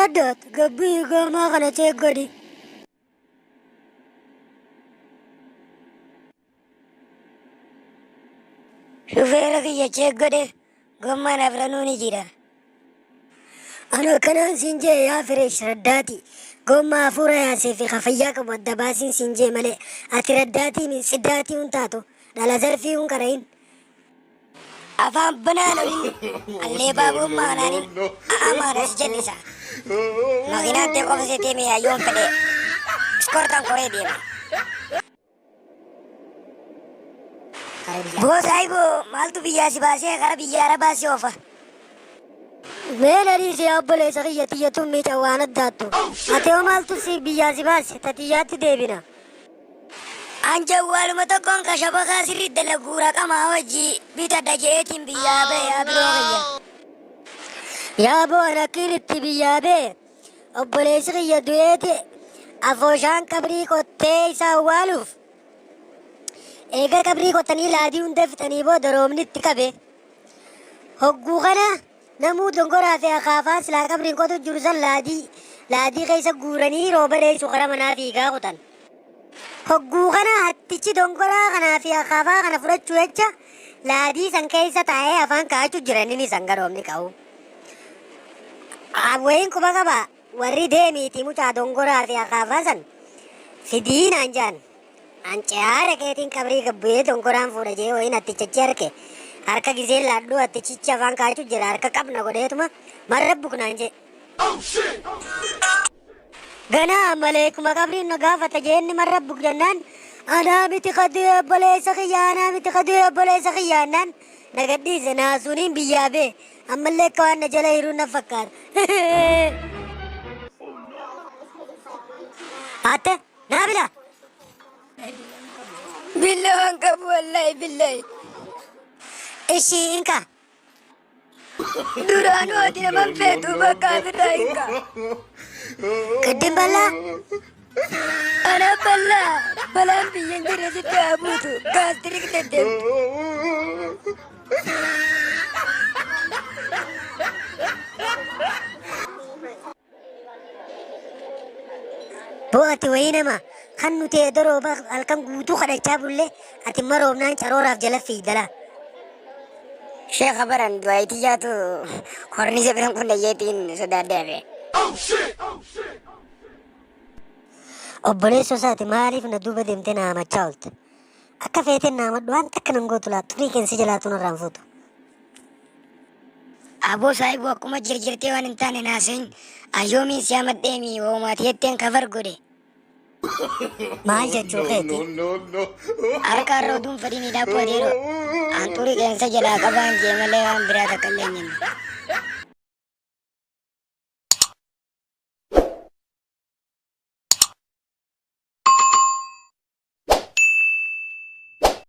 Raddaat gabbii gommaa kana check godhi. Shufeera kiyya check godhe gommaan afranuu ni jira. Ani akkanaan siin jee yaa fireesh raddaati. Gommaa hafuura yaasee fi ka fayyaa qabu adda baasiin siin jee malee ati raddaatii min siddaatii hun taatu dhala zarfii hun qarayin. Afaan banaan olin allee baaboo maanaanin a'amaadha si jallisa. Makiinaan tee qofa seetee mi'a yoon fedhe iskortaan koree deema. Boo saayiboo maaltu biyyaa si baasee kara biyya arabaa si oofa? Mee na dhiisi yaa obboleessa kiyya tiyya tun miican waan addaattu. Ati hoo maaltu si biyyaa si baase ta tiyyaatti deebina. An jawwaaluma tokkoon ka shabakaa sirri dalagu raqamaa wajji bitadha je'eetiin biyyaa bahe yaa biroo kiyya. Yaa boo an akkiin itti biyyaa bahe obboleessi kiyya du'eeti afooshaan qabrii qottee isa awwaaluuf eega qabrii qotanii laadii hunda fixanii booda roobni itti qabe. Hogguu kana namuu dongoraa fi akaafaa silaa qabriin qotu jiru san laadii laadii keessa guuranii rooba dheessu kara manaa fiigaa kutan. Hogguu kana hattichi dongoraa kanaa fi akaafaa kana fudhachuu jecha laadii san keessa taa'ee afaan kaa'achuu jira inni san garoomni qabu. Wayiin quba qaba warri deemiitii mucaa dongoraa fi akaafaa san fidii naan jaan. An ce'aa dhaqeetiin qabrii gad bu'ee dongoraan fuudha jee wayiin hattichachi harke. Harka gizeen laadhuu hattichichi afaan kaa'achuu jira harka qabna godheetuma marrabbuk naan jee. Ganaa maleekuma qabriin na gaafata jeenni marrabbuk jennaan anaa miti ka du'e obboleessa kiyya anaa miti ka du'e obboleessa kiyya jennaan na gadhiise naasuuniin biyyaa bee ammallee akka waan na jala hiruun na fakkaata. Atte naa bila. Billaa hin qabu wallahi billahi. Ishii inka. Duraanuu ati naman feetu bakka ofirraa hin ka'a. Qiddim bal'aa. Ana bal'aa balaan biyya hin jirre sitti haa buutu gaastirik deddeemtu. Boo ati wayii nama kan nuti eeda rooba halkan guutuu kadhachaa bulle ati imma roobnaan carooraaf jala fiigdala. Sheekha baran du'aayi tiyyaatu korniisa biran kun dhayyeetiin sodaadde hafe. Obboleessoo isaati maaliif na duuba deemtee na haamachaa oolte? Akka feeteen na haamadhu waan takka nan gootu laa xurii qeensi jalaatu narraan fuutu. Aboo saahiboo akkuma jirjirtee waan hin taane naasin ayyoomiin si hamadheemi woomaati jetteen kafar godhe. Maal jechuu keeti? Harka har'a oduun fedhiin hidhaa adeero. An xurii qeensa jalaa qabaan jee malee waan biraa takka illee hin jenne.